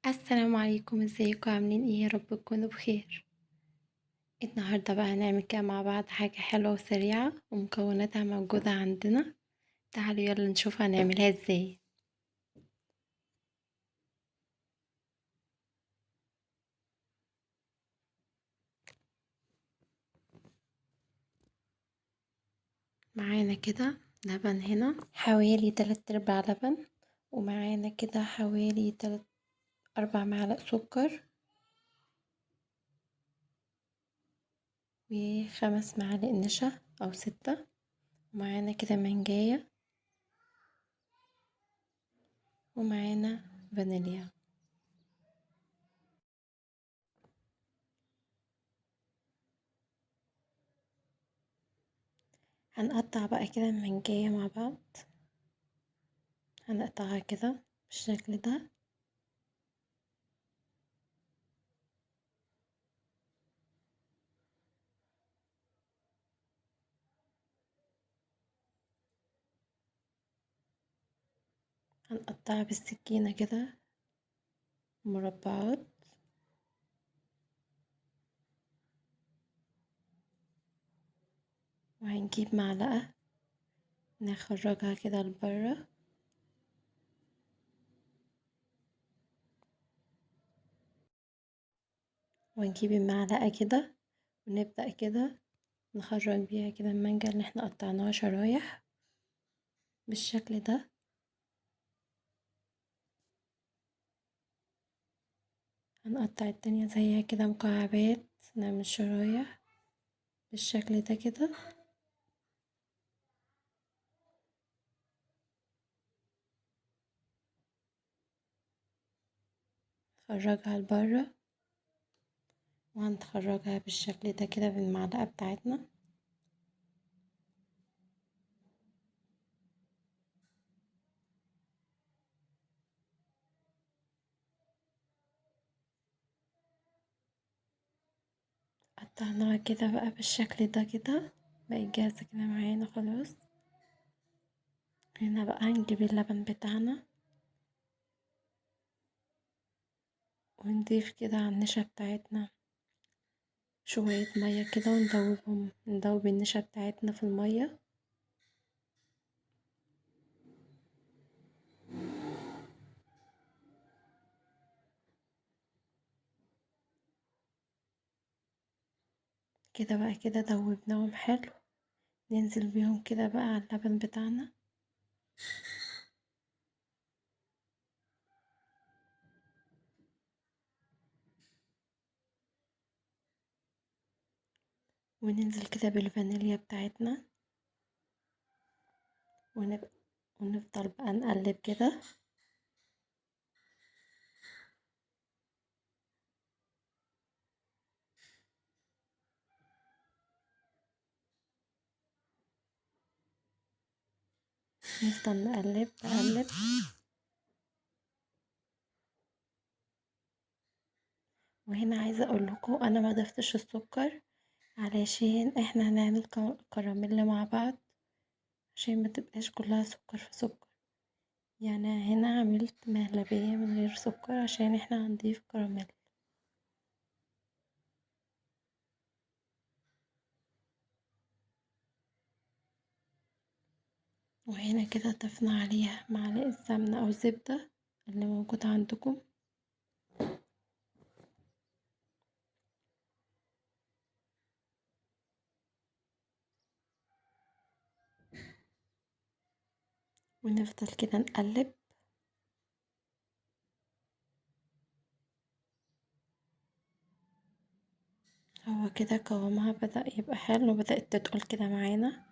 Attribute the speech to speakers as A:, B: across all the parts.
A: السلام عليكم، ازيكم؟ عاملين ايه؟ يا رب تكونوا بخير. النهارده بقى هنعمل كده مع بعض حاجة حلوة وسريعة ومكوناتها موجودة عندنا. تعالوا يلا نشوف هنعملها ازاي. معانا كده لبن هنا حوالي 3/4 لبن، ومعانا كده حوالي 3-4 معالق سكر، و5 معالق نشا او 6، ومعانا كده منجاية، ومعانا فانيليا. هنقطع بقى كده المنجاية مع بعض، هنقطعها كده بالشكل ده. هنقطعها بالسكينة كده مربعات. وهنجيب معلقة نخرجها كده لبره. ونجيب المعلقة كده ونبدأ كده نخرج بيها كده المانجا اللي احنا قطعناها شرايح بالشكل ده. هنقطع التانية زيها كده مكعبات، نعمل شرايح بالشكل ده كده. نخرجها لبره وهنخرجها بالشكل ده كده بالمعلقة بتاعتنا. قطعناها كده بقى بالشكل ده كده، بقت جاهزة كده معانا خلاص. هنا بقى هنجيب اللبن بتاعنا ونضيف كده على النشا بتاعتنا شوية مية كده، وندوبهم، ندوب النشا بتاعتنا في المية. كده بقى كده دوبناهم حلو، ننزل بيهم كده بقى على اللبن بتاعنا. وننزل كده بالفانيليا بتاعتنا، ونفضل بقى نقلب كده. نفضل نقلب نقلب. وهنا عايزه اقول لكم انا ما ضفتش السكر علشان احنا هنعمل كراميل مع بعض، عشان ما تبقاش كلها سكر في سكر. يعني هنا عملت مهلبية من غير سكر عشان احنا هنضيف كراميل. وهنا كده ضفنا عليها معلقة سمنة او زبدة اللي موجود عندكم. ونفضل كده نقلب. هو كده قوامها بدأ يبقى حلو وبدأت تتقل كده معانا.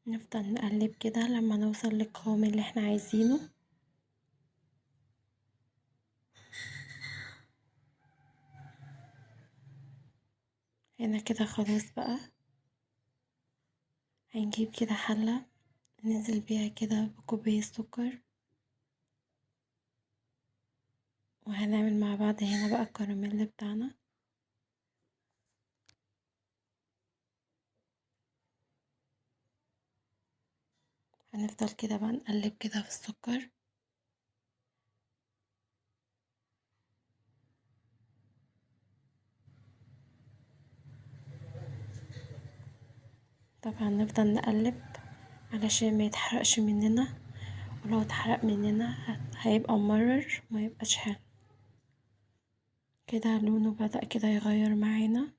A: نفضل نقلب كده لما نوصل للقوام اللي احنا عايزينه. هنا كده خلاص بقى. هنجيب كده حلة ننزل بيها كده بكوباية سكر، وهنعمل مع بعض هنا بقى الكراميل بتاعنا. هنفضل كده بقى نقلب كده في السكر. طبعا نفضل نقلب علشان ما يتحرقش مننا، ولو اتحرق مننا هيبقى ممرر ما يبقاش حلو. كده لونه بدأ كده يغير معانا،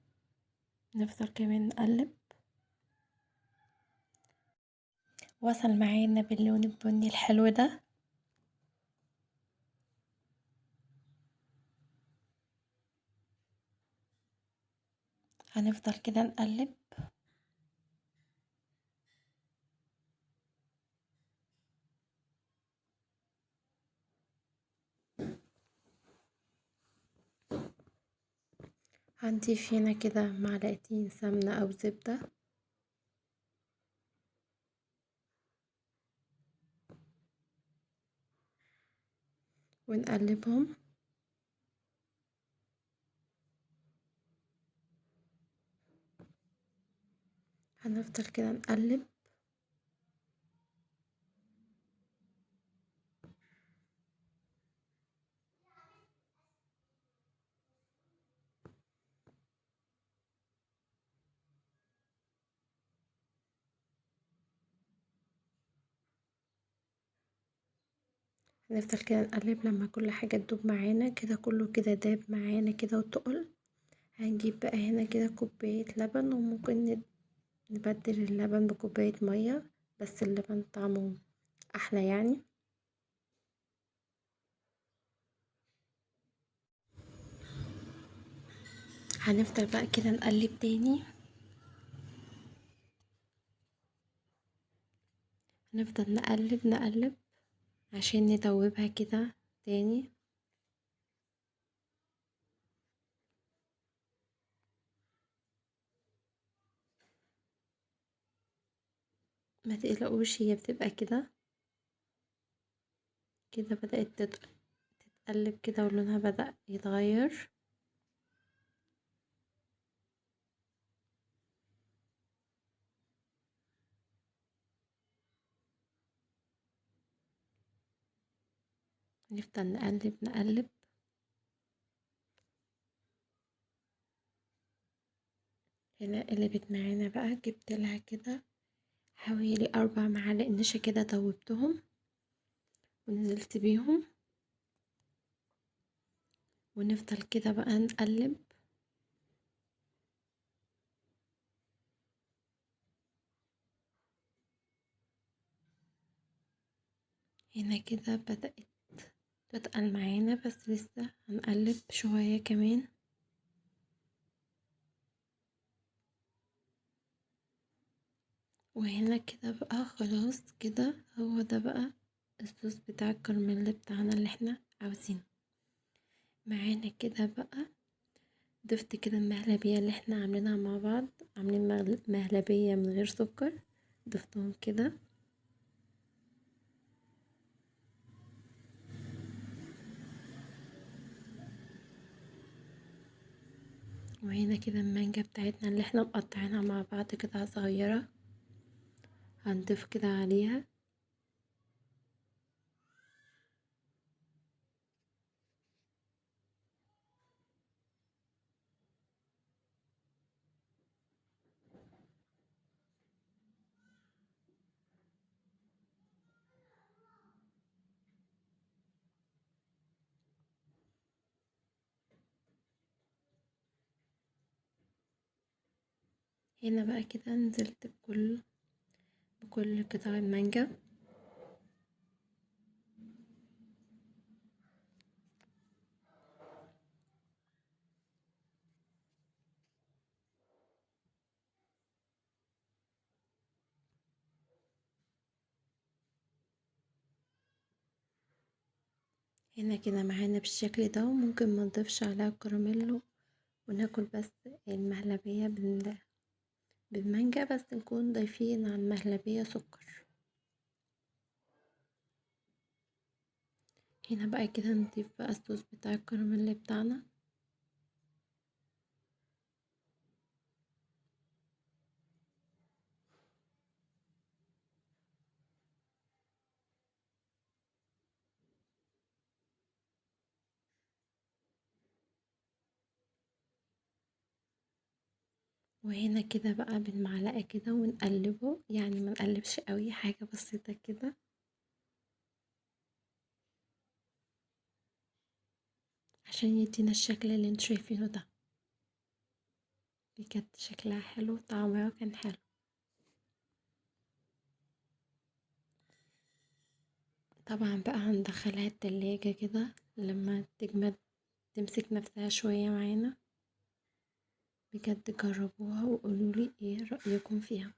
A: نفضل كمان نقلب. وصل معانا باللون البني الحلو ده. هنفضل كده نقلب. هنضيف هنا كده معلقتين سمنة أو زبدة، ونقلبهم. هنفضل كده نقلب. هنفضل كده نقلب لما كل حاجة تدوب معانا كده، كله كده داب معانا كده وتقل. هنجيب بقى هنا كده كوباية لبن، وممكن نبدل اللبن بكوباية مية، بس اللبن طعمه أحلى يعني. هنفضل بقى كده نقلب تاني، هنفضل نقلب نقلب عشان ندوبها كده تاني. ما تقلقوش هي بتبقى كده كده، بدأت تتقلب كده ولونها بدأ يتغير. نفضل نقلب نقلب. هنا قلبت معانا بقى، جبت لها كده حوالي 4 معالق نشا كده، دوبتهم ونزلت بيهم، ونفضل كده بقى نقلب. هنا كده بدأت تتقل معانا، بس لسه هنقلب شوية كمان. وهنا كده بقى خلاص كده هو ده بقى الصوص بتاع الكراميل بتاعنا اللي احنا عاوزينه معانا. كده بقى ضفت كده المهلبية اللي احنا عاملينها مع بعض، عاملين مهلبية من غير سكر، ضفتهم كده. وهنا كده المانجا بتاعتنا اللي احنا مقطعينها مع بعض قطع صغيرة هنضيف كده عليها. هنا بقى كده نزلت بكل قطع المانجا. هنا كده معانا بالشكل ده، وممكن ما نضيفش عليها الكراميلو وناكل بس المهلبية بالمانجا، بس نكون ضايفين على المهلبية سكر. هنا بقى كده نضيف بقى الصوص بتاع الكراميل بتاعنا. وهنا كده بقى بالمعلقة كده ونقلبه، يعني ما نقلبش قوي، حاجة بسيطة كده عشان يدينا الشكل اللي انتوا شايفينه ده. بجد شكلها حلو وطعمها كان حلو. طبعا بقى هندخلها التلاجة كده لما تجمد تمسك نفسها شوية معانا. بجد جربوها وقولولي ايه رأيكم فيها.